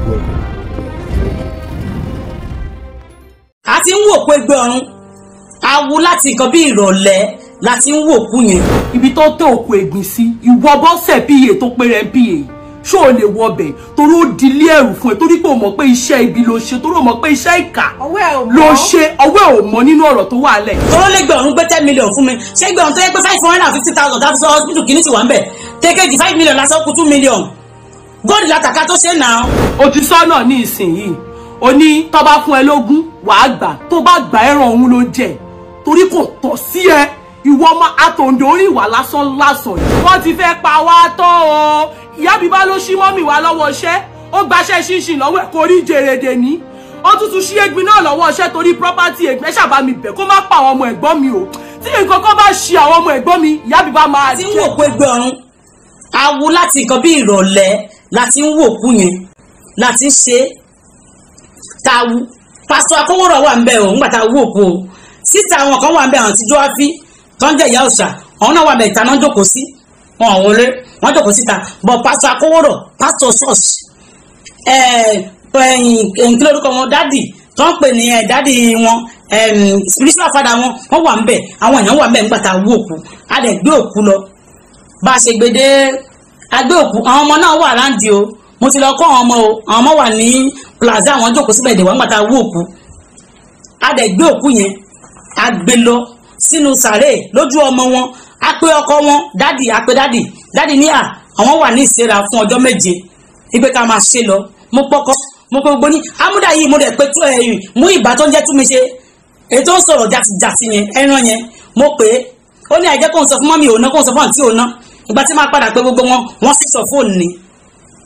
Welcome. A ti ń wò pé gbé ọrùn awo láti nǹkan bí ìrọ̀lẹ́ láti ń wò kú yẹn. Ibi tó tẹ òkú Ẹ̀gbin sí, ìwọ bọ́sẹ̀ pa tó péré ń pa ṣó o lè wọbẹ̀ torí ó di ilé ẹ̀rù fún ẹ, torí pé o mọ̀ pé iṣẹ́ ibi ló ṣe, torí o mọ̀ pé iṣẹ́ ìkà ló ṣe, ọwọ́ ẹ̀ ò mọ̀ nínú ọ̀rọ̀ tó wà lẹ̀. Tọ́lọ́ lè gbé ọ̀run gbé 10 million fún mi. Ṣé gbé ọ̀run tó yẹ pé 550,000 tá a fi sọ hospital kìíní ti wà ń bẹ̀, tẹ́kẹ́jì 5 million lásán kù 2 million, gold látàkà tó ṣe náà. O ti sọ́nà ní ìsinyìí, o ní tó bá fún ẹ lógún, wàá gbà. Tó bá gbà, ẹran òun ló jẹ, torí kò tọ́ sí ẹ. Ìwọ ọmọ àtòǹdó orí ìwà lásán lásán yìí. Wọ́n ti fẹ́ pa wá tán o. Ìyá bíbá ló ṣí mọ́mì wá lọ́wọ́ iṣẹ́, ó gbaṣẹ́ ṣínṣìn lọ́wọ́ ẹ̀, kò rí jèrèdè ní. Ó tún ṣí Ẹ̀gbin náà lọ́wọ́ iṣẹ́ torí property Ẹ̀gbin. Ẹ ṣàbá mi bẹ̀ kó má pa àwọn ọmọ ẹ̀gbọ́n mi o. Tí nǹkan kan bá ṣe àwọn ọmọ ẹ̀gbọ́n mi, ìyá bíbá máa ti ń wò pé gbé ọrùn awo láti nǹkan bí ìrọ̀lẹ́ láti ń wò kú yẹn láti ń ṣe tá a wú. Pásítọ̀ Akówóró wà ń bẹ̀ o ńgbà tá a wú òkú o. Síta àwọn kan wà ń bẹ̀, àwọn tí jọ́wáfí tó ń jẹ́ ìyá òòṣà, àwọn náà wà bẹ̀. Ìta náà jókòó sí, wọn ò wọlé, wọn jókòó síta. Bọ̀ pásítọ̀ Akówóró, pásítọ̀ ṣọ́ọ̀ṣì, ẹ̀ẹ́n, kí lórúkọ wọn, daddy tó ń pè ní ẹ̀ daddy wọn, spiritual father wọn, wọ́n wà ń bẹ̀. Àwọn èèyàn wà ń bẹ̀ ńgbà tá a wú òkú. A dẹ̀ gbé òkú lọ. Bá a ṣe gbé dé, a gbé òkú, àwọn ọmọ náà wà láǹdì o. Mo ti lọ kọ́ àwọn ọmọ o. Àwọn ọmọ wà ní plaza, àwọn jókòó síbẹ̀ dè wá ńgbà tá a wú òkú. A dẹ̀ gbé òkú yẹn, a gbé lọ sínú sàré lójú ọmọ wọn. A pé ọkọ wọn, daddy, a pé daddy. Daddy ní à àwọn wà ní ìsera fún ọjọ́ 7, wípé ká máa ṣe lọ. Mo pọkọ, mo pé gbogbo ní amúdá yìí, mo dẹ̀ pé tó ẹ̀yìn mú ìbá tó ń jẹ́ tú mi ṣe, èyí tó ń sọ̀rọ̀ jàtìjàtì yẹn, ẹran yẹn, mo pè é. Ó ní àìjẹ́ kó ń sọ fún mummy òun náà, kó ń sọ fún àǹtí òun náà. Ìgbà tí máa padà pé gbogbo wọn, wọ́n switch off fóònù ni.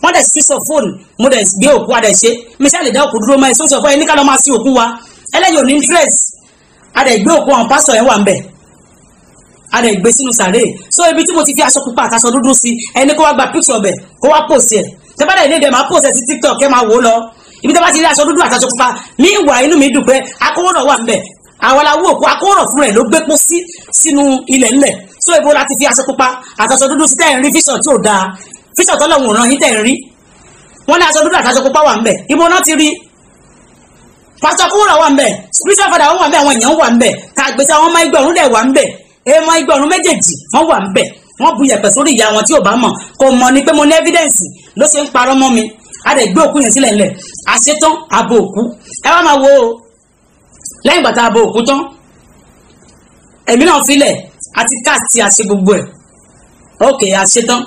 Wọ́n dẹ̀ switch off fóònù. Mo dẹ̀ gbé òkú, a dẹ̀ ṣe. Mi ṣáà lè dá òkú dúró mọ́ ẹ switch off fóònù ẹ ní ká lọ́ máa sí òkú wa. Ẹlẹ́yìn ò ní interest. A dẹ̀ gbé òkú, àwọn pásítọ̀ yẹn wà ń bẹ̀. A dẹ̀ gbé sínú sàréè. So ibi tí mo ti fi aṣọ pupa àtàṣọ dúdú sí, ẹni kó wá gba picture ọbẹ̀, kó wá post ẹ̀. Tẹ́ bá dẹ̀ ní ìdẹ̀, máa post ẹ̀ sí TikTok, ẹ máa wò ó lọ. Ibi tẹ́ bá ti rí aṣọ dúdú àtàṣọ pupa mi wà, inú mi dùn pé akówóró wà ń bẹ̀. Àwọn aláwọ̀ òkú, akówóró fún rẹ̀ ló gbé pọ́ sí sínú ilẹ̀ ńlẹ̀. So ibo la ti fi aṣọ pupa àtàṣọ dúdú sí tẹ́ ń rí fíṣọ̀ tí ò dáa, fíṣọ̀ tọ́lọ́hùn ràn yín tẹ́ ń rí? Wọ́n ní aṣọ dúdú àtàṣọ pupa wà ń bẹ̀. Ibo náà ti rí? Pásítọ̀ kúrò wà ń bẹ̀, spiritual father wà ń bẹ̀, àwọn èèyàn wà ń bẹ̀ kàgbèsè. Àwọn ọmọ ẹgbẹ́ ọ̀run dẹ̀ wà ń bẹ̀. Èèmọ̀ ẹgbẹ́ ọ̀run méjèèjì wọ́n wà ń bẹ̀. Wọ́n bu yẹ̀pẹ̀ sórí ìyá wọn. Tí ò bá mọ̀, kò mọ̀ ni pé mo ní evidence ló ṣe ń parọ́ mọ́ mi. A dẹ̀ gbé òkú yẹn sílẹ̀ ńlẹ̀, àṣetán, àbò òkú. Ẹ wá máa wo o, lẹ́yìn ìgbà tá a bo òkú tán, èmi náà filẹ̀ àti káàtì àṣe gbogbo ẹ̀. Ok, àṣetán.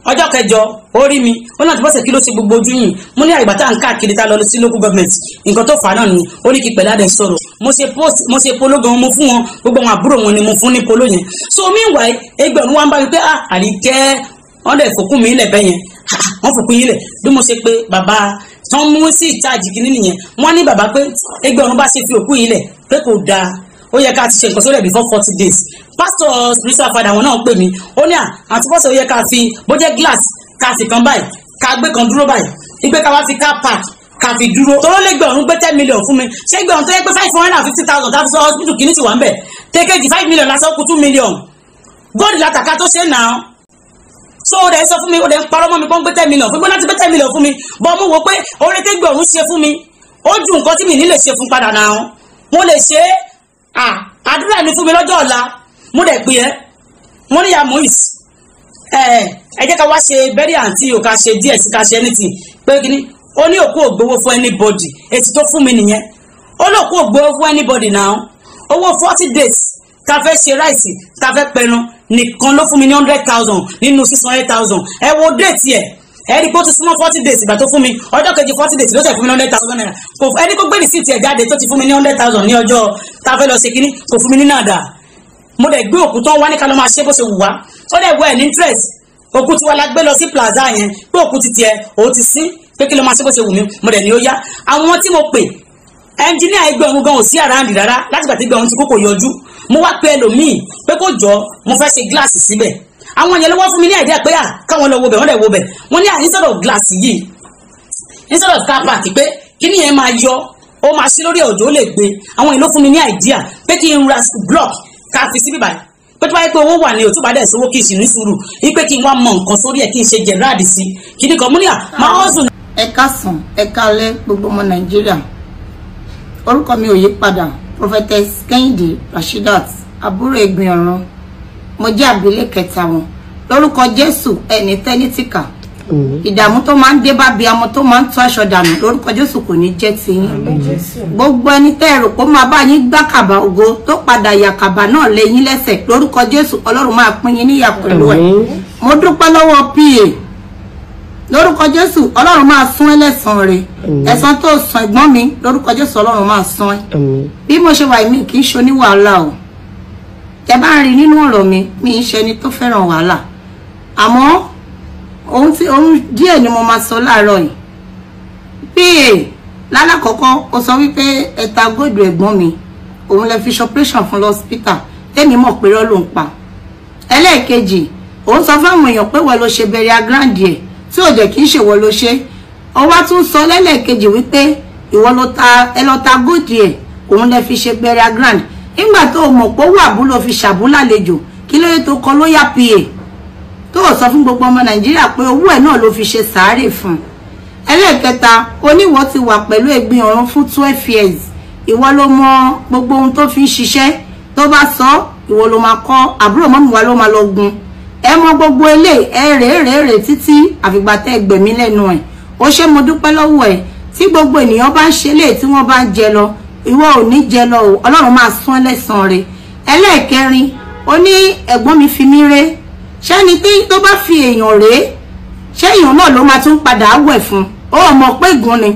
Ọjọ́ kẹjọ, ó rí mi, ó náà ti bọ́sẹ̀, kí ló ṣe gbogbo ojú yìí? Mo ní àgbà tá à ń káàkiri, tá a lọ sí local government, nǹkan tó fà á náà ni. Ó ní kí pẹ̀lú àdẹ sọ̀rọ̀. Mo ṣe post, mo ṣe polo gan, mo fún wọn. Gbogbo àwọn àbúrò wọn ni mo fún ní polo yẹn. So meanwhile, ẹgbẹ̀rún wa ń bá mi pé, ah, Àríkẹ́, wọ́n dẹ̀ fòkún mi lẹ̀ bẹ́yẹn. Wọ́n fòkún yín lẹ̀. Bí mo ṣe pé bàbá tán mú sí ìtajì kìíní nìyẹn. Wọ́n ní bàbá pé ẹgbẹ̀rún bá ṣe fi òkú yìí lẹ̀ pé kò dáa, ó yẹ ká ti ṣe nǹkan sórí ẹ̀ before 40 days. Pastor, spiritual father wọn náà pè mí. Ó ní à àti pásítọ̀, ó yẹ ká fi bó jẹ́ glass, ká fi kan báyìí, ká gbé kan dúró báyìí, ìgbé ká wá fi car park, ká fi dúró. Tọ́lọ́ lè gbé ọ̀run gbé 10 million fún mi. Ṣé gbé ọ̀run tó yẹ pé 550,000 tá a fi sọ hospital kìíní ti wà ń bẹ̀, tẹ́kẹ́jì 5 million lásán kù 2 million, gold látàkà tó ṣe náà. So ó dẹ̀ ń sọ fún mi, ó dẹ̀ ń parọ́ mọ́ mi pọ́n gbé 10 million fún mi láti gbé 10 million fún mi. Bọ́ mo wò pé oore tẹ́ gbé ọ̀run ṣe fún mi, ó ju nǹkan tí mi ní lè ṣe fún padà náà. Mo lè ṣe é, àdúrà ni fún mi lọ́jọ́ ọ̀la. Mo dẹ̀ pè é, mo ní ya Muiz, ẹ jẹ́ ká wá ṣe bẹ́rí àǹtí o, ká ṣe díẹ̀ sí, ká ṣe anything pé kíní. Ó ní òkú ògbówó fún anybody. Èsì tó fún mi nìyẹn. Ó ní òkú ògbówó fún anybody náà. Owó 40 days ta fẹ́ ṣe rice, ta fẹ́ pẹran nìkan ló fún mi ní 100,000 nínú 600,000. Ẹ wo date ẹ̀, ẹ rí i pé ó ti súnmọ́ 40 days. Ìgbà tó fún mi, ọjọ́ kejì 40 days ló tẹ̀ fún mi ní ₦100,000. Kò ẹni kó gbé receipt ẹ̀ jáde tó ti fún mi ní 100,000 ní ọjọ́ tá a fẹ́ lọ ṣe kínní. Kò fún mi ní nàdà. Mo dẹ̀ gbé òkú tán, wá ní ká lọ máa ṣe bó ṣe wù wá. Ó dẹ̀ wọ ẹ̀ ní interest. Òkú tiwa la gbé lọ sí plaza yẹn, pé òkú ti tiẹ̀ òun ti sín, pé kí ló máa ṣe bó ṣe wù mí. Mo dẹ̀ ní ó yá. Àwọn tí mo pè, ẹnjíníà ẹgbẹ́ òun gan ò sí around rárá. Láti gbà tí ẹgbẹ́ òun ti kó, kò yọjú. Mo wá pe ẹlòmíì pé kó jọ, mo fẹ́ ṣe gíláàsì síbẹ̀. Àwọn yẹn ló wá fún mi ní idea pé à káwọn lọ wo bẹ̀. Wọ́n dẹ̀ wo bẹ̀. Wọ́n ní à instead of glass yìí, instead of car park, pé kíní yẹn máa yọ, ó máa ṣí lórí òjò, ó lè gbé. Àwọn yẹn ló fún mi ní idea pé kí n ra block, ká fi síbí báyìí, pé tó bá yẹ pé owó wà ní òtún bá dẹ̀ sówó, kí n sì ní sùúrù wípé kí n wá mọ nǹkan sórí ẹ̀, kí n ṣe Gerard sí kíní kan. Mú ní à máa hustle. Ẹ káàsán, ẹ káalẹ́ gbogbo ọmọ Nàìjíríà. Orúkọ mi ò yí padà, Prophetess Kẹ́hìndé Rashidat, àbúrò Ẹ̀gbin Ọ̀run. Mo jẹ́ àbílẹ̀ kẹta wọn. Lórúkọ Jésù, ẹni tẹ́nítìkà. Ìdààmú tó máa ń dé bá bí ọmọ tó máa ń tó aṣọ dànù lórúkọ Jésù kò ní jẹ́ tiyín. Gbogbo ẹni tẹ́ ẹ rò pé ó máa bá yín gbá kàbà ògo tó padà yà kàbà náà lé yín lẹ́sẹ̀ lórúkọ Jésù, Ọlọ́run máa pín yín níyà pẹ̀lú ẹ̀. Mo dúpẹ́ lọ́wọ́ PA. Lórúkọ Jésù, Ọlọ́run máa sún ẹ́ lẹ́san rẹ̀. Ẹ̀san tó san ẹ̀gbọ́n mi lórúkọ Jésù, Ọlọ́run máa sún ẹ́. Bí mo ṣe wà, mí kì í ṣe oníwàhálà o. Tẹ́ bá ń rí nínú ọ̀rọ̀ mi, mi ń ṣe ẹni tó fẹ́ràn wàhálà. Àmọ́ ohun tí ohun díẹ̀ ni mo máa sọ láàárọ̀ yìí. PA, lálàkọ́kọ́ ó sọ wípé ẹ̀ta góòdù ẹ̀gbọ́n mi òun lè fi ṣọpẹ́ṣàn fún lọ́sípítà, tẹ́mi mọ̀ pé rọ́ ló ń pa. Ẹlẹ́ẹ̀kejì, òun sọ fáwọn èèyàn pé wọ́n ló ṣe bẹ̀rẹ̀ agrandi ẹ̀ tí ò jẹ́ kí n ṣèwọ́ ló ṣe. Ó wá tún sọ lẹ́lẹ́ẹ̀kejì wípé ìwọ ló ta ẹ lọ ta góòdù ẹ̀, òun lè fi ṣe bẹ̀rẹ̀ agrandi. Nígbà tó o mọ̀ pé owó àbúlò fi ṣàbúlàlejò, kí ló dé tó kọ lóyà PA tó o sọ fún gbogbo ọmọ Nàìjíríà pé owó ẹ̀ náà ló fi ṣe sàárè fún un? Ẹlẹ́ẹ̀kẹta, oníwọ̀ ti wà pẹ̀lú Ẹ̀gbin Ọ̀run fún 12 years. Ìwọ ló mọ gbogbo ohun tó fi ń ṣiṣẹ́. Tó bá sọ, ìwọ ló máa kọ́ àbúrò mọ́mí wa ló máa lọ gun. Ẹ mọ gbogbo ilé ẹ rèé rèé rèé títí àfìgbà tẹ́ gbẹ̀mí lẹ́nu ẹ̀. Ó ṣé, mo dúpẹ́ lọ́wọ́ ẹ̀. Tí gbogbo ènìyàn bá ń ṣe lé tí wọ́n bá ń jẹ lọ, ìwọ ò ní jẹ lọ o. Ọlọ́run máa sún ẹlẹ́san rẹ̀. Ẹlẹ́ẹ̀kẹrin, ó ní ẹ̀gbọ́n mi fi mí ré. Ṣẹ́ni tí tó bá fi èèyàn rèé, ṣé èèyàn náà ló máa tún padà wẹ̀ fún? Ó mọ̀ pé ègún ni.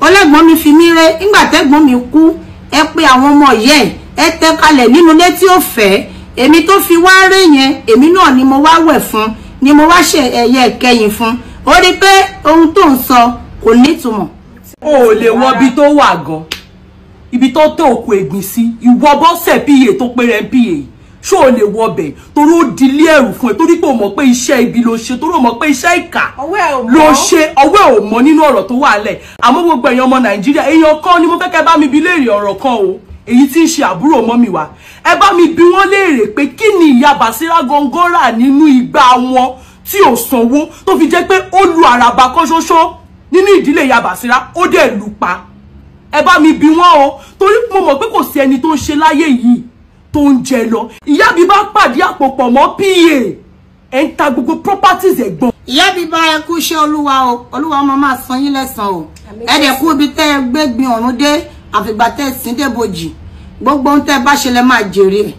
Ọlẹ́gbọ́n mi fi mí ré. Nígbà tẹ́gbọ́n mi kú, ẹ pé àwọn ọmọ yẹ ẹ tẹ́ kalẹ̀ nínú ilé tí ó fẹ́. Èmi tó fi wá ré yẹn, èmi náà ni mo wá wẹ̀ fún, ni mo wá ṣe ẹ̀yẹ ìkẹyìn fún. Ó rí pé ohun tó ń sọ kò nítumọ̀. O ò lè wọ ibi tó wà gan, ibi tó tó òkú Ẹ̀gbin sí. Ìwọ bọ́sẹ̀ PA tó pé rẹ̀ ń PA, ṣó o lè wọ bẹ̀? Torí ó di ilé ẹ̀rù fún ẹ, torí pé o mọ̀ pé iṣẹ́ ibi ló ṣe, torí o mọ̀ pé iṣẹ́ ìkà Ọwọ́ ẹ̀ ò mọ́. ló ṣe. Ọwọ́ ẹ̀ ò mọ́ nínú ọ̀rọ̀ tó wà lẹ̀. Àmọ́ gbogbo èèyàn ọmọ Nàìjíríà, èèyàn kan ni mo fẹ́ kẹ́ bá mi bi léèrè ọ̀rọ̀ kan o, èyí tí ń ṣe àbúrò mọ́mì wa. Ẹ bá mi bi wọ́n léèrè pé kí ni ìyá Bàsírá gangan rà nínú igbá wọn tí ò sanwó, tó fi jẹ́ pé ó lu àràbà kan ṣoṣo nínú ìdílé ìyá Bàsírá, ó dẹ̀ lù pa. Ẹ bá mi bi wọ́n o, torí mo mọ̀ pé kò sí ẹni tó ń ṣe láyé yìí tó ń jẹ lọ. Ìyá mi bá pàdé àpò pọ̀ mọ́ PA, ẹ̀ ń ta gbogbo properties ẹ̀gbọ́n. Ìyá mi bá, ẹ kú iṣẹ́ Olúwa o. Olúwa ọmọ máa san yín lẹ́san o. Ẹ dẹ̀ kú ibi tẹ́ ẹ gbé gbin ọ̀run dé, àfìgbà tẹ́ ẹ sìn débojì. Gbogbo ohun tẹ́ ẹ bá ṣe lẹ máa jèrè ẹ̀.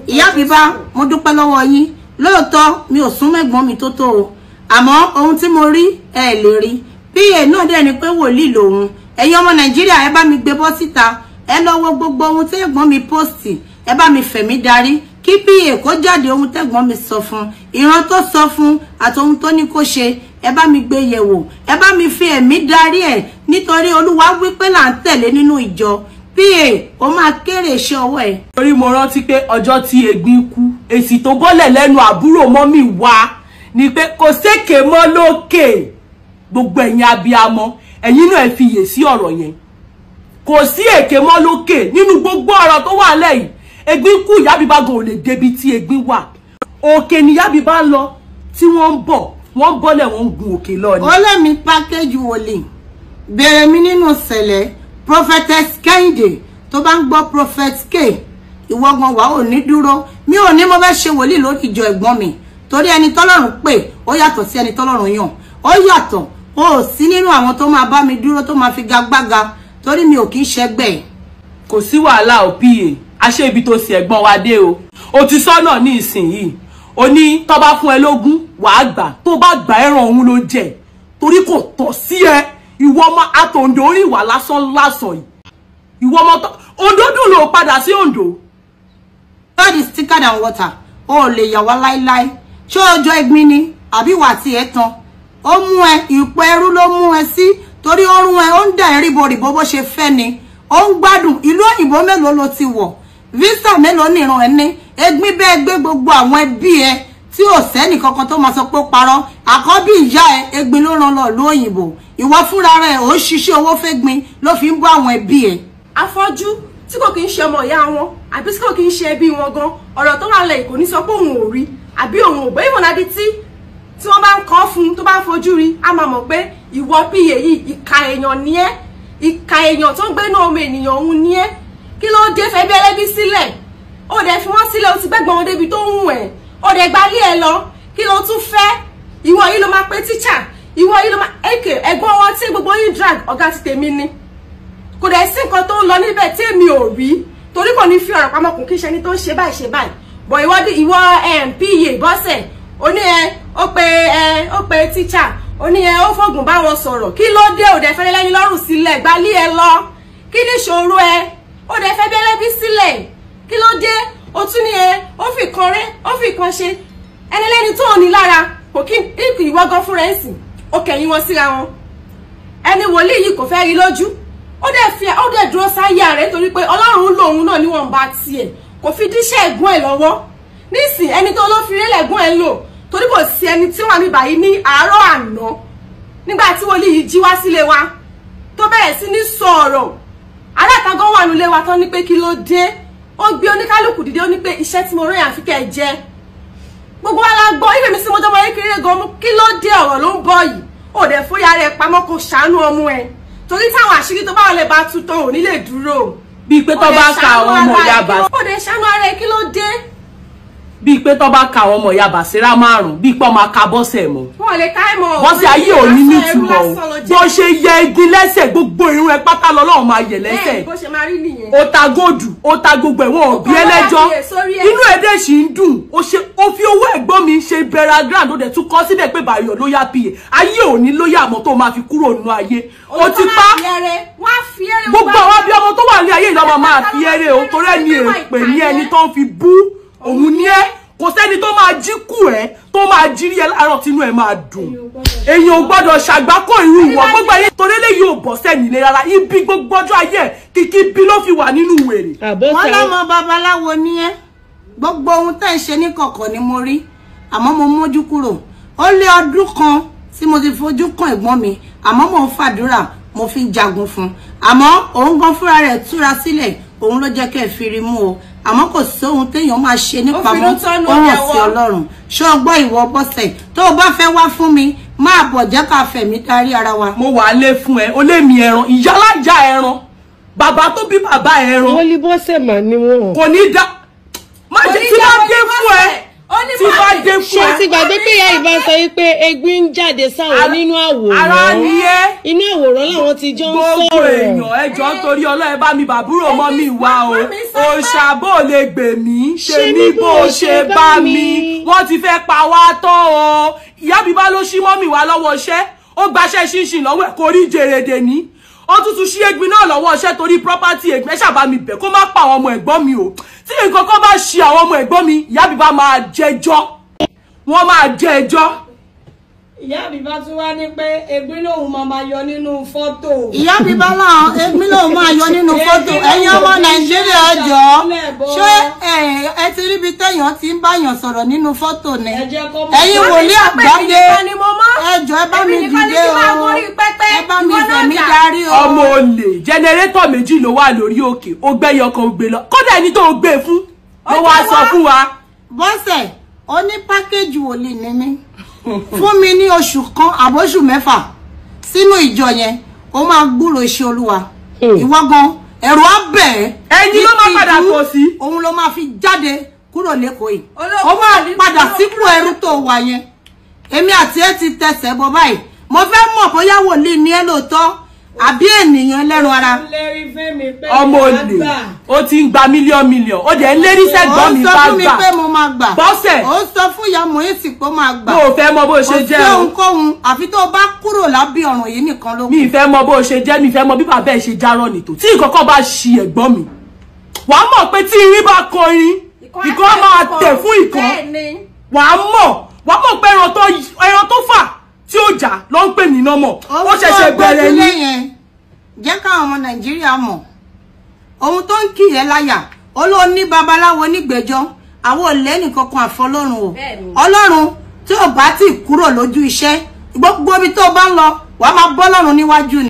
Ìyá mi bá, mo dúpẹ́ lọ́wọ́ yín. Lóòótọ́, mi ò sún mẹ́gbọ́n mi tó tó o, àmọ́ ohun tí mo rí ẹ lè rí. PA náà dẹ̀ ni pé wòlíì lòun. Ẹ̀yin ọmọ Nàìjíríà, ẹ bá mi gbé bọ́ síta, ẹ lọ wo gbogbo ohun tí ẹ̀gbọ́n mi post. Ẹ bá mi fẹ̀mí darí kí PA kó jáde, ohun tẹ́gbọ́n mi sọ fún, ìran tó sọ fún àti ohun tó ní kó ṣe, ẹ bá mi gbé yẹ̀wò. Ẹ bá mi fi ẹ̀mí darí ẹ̀, nítorí Olúwa wípé là ń tẹ̀lé nínú ìjọ. PA, ó máa kéré iṣẹ́ ọwọ́ ẹ̀. Torí mo rántí pé ọjọ́ tí Ẹ̀gbin kú, èsì tó bọ́lẹ̀ lẹ́nu àbúrò mọ́mì wa ni pé kò sékè mọ́ lókè. Gbogbo ẹ̀yin abiyamọ, ẹ̀yin náà ẹ fiyè sí ọ̀rọ̀ yẹn. Kò sí èké mọ́ lókè nínú gbogbo ọ̀rọ̀ tó wà lẹ́yìn. Ẹ̀gbin kú, ìyá bíbá gan ò lè débi tí Ẹ̀gbin wà. Òkè ni ìyá bíbá ń lọ tí wọ́n ń bọ̀, wọ́n ń bọ́lẹ̀, wọ́n ń gun òkè lọ ni. Ọlọ́mi pákéjì wòlíì bẹ̀rẹ̀ mi nínú sẹ̀lẹ̀. Prophetess Kẹ́hìndé, tó bá ń gbọ́ Prophet K, ìwọ́gbọ̀n wà ò ní dúró. Mi ò ní mo fẹ́ ṣe wòlíì lórí ìjọ ẹ̀gbọ́n mi, torí ẹni tọ́lọ́run pè ó yàtọ̀ sí ẹni tọ́lọ́run yàn, ó yàtọ̀. Ó sí nínú àwọn tó máa bá mi dúró, tó máa fi gagbága, torí mi ò kí ń ṣẹgbẹ́ ẹ̀. Kò sí wàhálà ò PA, àṣẹ ibi tó sì ẹ̀gbọ́n wa dé o. O ti sọ́nà ní ìsinyìí, o ní tó bá fún ẹ lógún, wàá gbà. Tó bá gbà, ẹran òun ló jẹ, torí kò tọ́ sí ẹ. Ìwọ ọmọ àtòǹdó orí ìwà lásán lásán yìí, ìwọ ọmọ tó Oǹdó dùn ló padà sí Oǹdó. God is thicker than water. O ò lè yà wá láíláí. Ṣé ọjọ́ ẹ̀gbin ni àbí ìwà tí ẹ tán ó mú ẹ? Ìpò ẹrú ló mú ẹ sí, torí ó rún ẹ, ó ń dà ẹ ríboríbo bó ṣe fẹ́ ni. Ó ń gbádùn ìlú òyìnbó. Mélòó ló ti wọ̀? Visa mélòó nìran ẹ ní? Ẹ̀gbin bẹ́ẹ̀ gbé gbogbo àwọn ẹbí ẹ tí ò sẹ́nì kankan tó máa sọ pé ó parọ́. Àkọ́bí ìyá ẹ, ẹ̀gbin ló rán lọ ìlú òyìnbó. Ìwọ fúnra rẹ ò ń ṣiṣẹ́ owó fẹ́gbin ló fi ń bọ́ àwọn ẹbí ẹ. Afọ́jú tí kò kí ń ṣe ọmọ ìyá wọn àbí tí kò kí ń ṣe ẹbí wọn gan, ọ̀rọ̀ tó wà lẹ́yìn kò ní sọ pé òun ò rí àbí òun ò gbọ́. Ìwọ̀n adití tí wọ́n bá ń kọ́ fún un, tó bá ń fojú rí, á máa mọ̀ pé Ìwọ pa yìí, ìka èèyàn ni ẹ́, ìka èèyàn tó ń gbénú ọmọ ènìyàn òun ni ẹ́. Kí ló dé fẹ́ bí ẹlẹ́bí sílẹ̀? Ó dẹ̀ fi wọ́n sílẹ̀, ó ti gbẹ́gbọ́n wọn débi tó ń wù ẹ́, ó dẹ̀ gbalé ẹ lọ. Kí ló tún fẹ́? Ìwọ yìí ló máa pé tíṣà, ìwọ yìí ló máa èkè ẹ̀gbọ́n wọn tí gbogbo yín drag. Ọ̀gá ti tèmi ni, kò dẹ̀ sí nǹkan tó ń lọ níbẹ̀ tí èmi ò rí, torí kò ní fi ọ̀rọ̀ pamọ́, kò kí ṣe ẹni tó ń ṣe báyìí ṣe báyìí bọ̀. Ìwọ pa Bọ́sẹ̀, ó ní ẹ ó pe ẹ ó pe tíṣà, ó ní ẹ ó fògùn bá wọn sọ̀rọ̀. Kí ló dé? Ò dẹ̀ fẹ́ lẹ́ni lọ́rùn sílẹ̀, gbalé ẹ lọ. Kí ní ìṣòro ẹ? Ó dẹ̀ fẹ́ bẹ́lẹ́bí sílẹ̀, kí ló dé? Ó tún ní ẹ ó fi kan rẹ́, ó fi kan ṣe ẹni lẹ́ni tó ní lára. Kò kí ìwọ gan fúnra ẹ̀ sìn, ó kẹ̀yìn wọn síra wọn. Ẹni wòlíì yìí kò fẹ́ rí lójú, ó dẹ̀ fi ó dẹ̀ dúró sáyà rẹ̀, nítorí pé Ọlọ́run lòun náà níwọ̀nba tiẹ̀, kò fi díṣẹ́ ẹ̀gbọ́n ẹ̀ lọ́wọ́. Nísìn ẹni tó ló fi rí lẹ̀gbọ́n ẹ̀ lò, torí kò sí ẹni tí wọ́n mi báyìí ní àárọ̀ àná nígbà tí wòlíì yìí jí wá sílé wa tó bẹ̀rẹ̀ sí ní sọ ọ̀rọ̀ alátagan wà nílé wa tán ní pé kí ló dé. Ó gbé oníkálukú dìde, ó ní pé iṣẹ́ tí mo rán yàn àfikẹ́ jẹ́ gbogbo wa la gbọ́. Ibẹ̀ mi sí mo jọmọ kékeré gan mú. Kí ló dé? Ọ̀rọ̀ ló ń bọ̀ yìí, ó dẹ̀ fóyà rẹ̀ pamọ́, kó ṣàánú ọmọ ẹ̀, torí táwọn àṣírí tó bá wà lè bá tú tán, ò ní lè dúró. Bíi pé tó bá ka àwọn ọmọ ìyá bá ó dẹ̀ ṣàánú ara ẹ̀, kí ló dé? Bíi pé tó bá ka àwọn ọmọ ìyá Bàṣírá márùn, bíi pé ọmọ aka Bọ́sẹ̀ mọ́. Wọn lè ká ẹ̀ mọ́. Bọ́sẹ̀, ayé ò ní nítumọ̀ o. Bó ṣe yẹ igi lẹ́sẹ̀, gbogbo irun ẹ pátá lọ́lọ́run máa yẹ lẹ́sẹ̀. Bẹ́ẹ̀ bó ṣe máa rí nìyẹn. Ó ta góòdù, ó ta gbogbo ẹ̀wọ̀n òbí ẹlẹ́jọ́, inú ẹ̀dẹ̀ sì ń dùn. Ó ṣe ó fi owó ẹ̀gbọ́n mi ṣe bẹ̀rẹ̀ grand, ó dẹ̀ tún kọ́ síbẹ̀ pé Báyọ̀ ló yá pa. Ayé ò ní lóyà mọ́ tó máa fi kúrò nínú ayé. Ó ti pa gbogbo àwọn abiyamọ tó wà ní ayé ìlọ́mọ máa fi eré o, torí ẹni èpè ní ẹni tó ń fi bú òun ní ẹ. Kò sẹ́ni tó máa jí kù ẹ, tó máa jí rí ẹ láàárọ̀ tínú ẹ máa dùn. Èèyàn ò gbọ́dọ̀ ṣàgbákò irú ìwọ gbogbo ayé, torí eléyìí ò bọ́ sẹ́ni lé rárá. Ibi gbogbo ọjọ́ ayé ẹ̀ kìkì bí ló fi wà nínú wèrè. Wọ́n lọ́mọ babaláwo ní ẹ́. Gbogbo ohun tẹ́ ń ṣe ní kọ̀kọ̀ ni mo rí, àmọ́ mo mójú kúrò. Ó lé ọdún kan tí mo ti fojú kan ẹ̀gbọ́n mi, àmọ́ mo ń fàdúrà, mo fi ń jagun fún un, àmọ́ òun gan fúnra rẹ̀ túra sílẹ̀, òun ló jẹ́ kẹ́ ẹ̀ fi rí mú o. Àmọ́ kò sí ohun téèyàn máa ṣe nípamọ́, ó hàn sí Ọlọ́run. Ṣé o gbọ́, ìwọ Bọ́sẹ̀? Tó o bá fẹ́ wá fún mi, máa bọ̀, jẹ́ ká fẹ̀mí darí ara wa. Mo wà á lé fún ẹ, ó lé mi ẹran ìyálàjà ẹran, bàbá tó bí bàbá ẹran. Wọ́n lé Bọ́sẹ̀ mà ní wọn. Kò ní dá má jẹ́ tí bá dé fún ẹ, tí bá dé fún Ṣé ẹ. ti gbàgbé pé ìyá ìbá sọ wípé egbin ń jáde sáwọn nínú àwòrán? Ara ni ẹ. Inú àwòrán làwọn ti jọ ń Gbogbo sọ̀rọ̀. èèyàn, ẹjọ́ torí Ọlọ́run, bá mi bàbúrò mọ́ mi wá o. Òòṣà bó lè gbè mí ṣe mí bó ṣe bá mi, wọ́n ti fẹ́ pa wá tán o. Ìyá mi bá ló ṣí mọ́ mi wá lọ́wọ́ iṣẹ́, ó gbaṣẹ́ ṣinṣin lọ́wọ́ ẹ̀, kò rí jèrèdè ní. Ó tútù ṣí egbin náà lọ́wọ́ iṣẹ́ torí property egbin. Ẹ ṣàbá mi bẹ̀ kó má pa àwọn ọmọ ẹ̀gbọ́n mi o. Tí nǹkan kan bá ṣe àwọn ọmọ ẹ̀gbọ́n mi, ìyá mi bá máa jẹjọ́, wọ́n máa jẹ ẹjọ́. Ìyá mi bá tún wá ní pé egbin lòun máa máa yọ nínú fọ́tò. Ìyá mi bá láwọn egbin lòun máa yọ nínú fọ́tò. Ẹ̀yin ọmọ Nàìjíríà, jọ̀ọ́, ṣé ẹ ti ríbi téèyàn ti ń báyàn sọ̀rọ̀ nínú fọ́tò ni? Ẹ jẹ́ kó mọ̀. Ẹ̀yin wòlíì àgbáyé, ẹ jọ̀ọ́, ẹ bá mi dìde o, ẹ bá mi fẹ̀mí darí o. Ọmọ olè, jẹnẹrétọ̀ méjì ló wà lórí òkè, ó gbẹ́yọ kan, ó gbé lọ. Kódà ẹni tó gbé fún ló wá sọ fún wa. Bọ́sẹ̀, ó ní pákéjì wòlíì ní mí. Fún mi ní oṣù kan àbóṣù 6 sínú ìjọ yẹn, ó máa gbúrò iṣẹ́ Olúwa. Ìwọ gan ẹ̀rù á bẹ̀ ẹ́. Ẹ̀yin ló máa padà kò sí. Òun ló máa fi jáde kúrò lẹ́kọ̀ọ́ yìí, ó máa padà sípò ẹrú tó wà yẹn. Èmi àti ẹ ti tẹsẹ̀ bọ báyìí. Mo fẹ́ mọ̀ bóyá wòlíì ní ẹ lóòótọ́ àbí ènìyàn ẹlẹ́ran ara. Lérí fẹ́mi pé Ọmọ màá olè, gbà. ó ti ń gba mílíọ̀nù mílíọ̀nù, ó dẹ̀ ń lérí sẹ́gbọ́n mi Ó ń sọ bá fún mi gbà. pé mo máa gbà. Bọ́sẹ̀. Ó ń sọ fún ìyá Mòyísì pé ó máa gbà. Mo ò fẹ́ mọ bó ṣe Kò sí jẹ́ o. ohunkóhun àfi tó bá kúrò lábẹ́ ọ̀run yìí nìkan ló kù. Mi ì fẹ́ mọ bó ṣe jẹ́, mi ì fẹ́ mọ bí bàbá ẹ̀ ṣe járọ̀ nìtò. Tí nǹkan kan bá ṣi ẹ̀gbọ́n mi, wàá mọ̀ pé tí irin bá kan irin, ìkan á máa tẹ̀ fún ìkan. Wàá mọ̀, wàá mọ̀ pé ẹran tó fà tí ó jà ló ń pè ní nọ́mọ̀. Ó ṣẹ̀ṣẹ̀ bẹ̀rẹ̀ ní. ni. Jẹ́ káwọn ọmọ Nàìjíríà mọ̀ ohun tó ń kì í láyà. Ó ló ní babaláwo nígbẹ́jọ́, àwọn ò lẹ́nìkankan àfọlọ́run o. Ọlọ́run tí ò bá ti kúrò lójú iṣẹ́, gbogbo ibi tó bá ń lọ, wàá máa bọ́ lọ́run níwájú ni.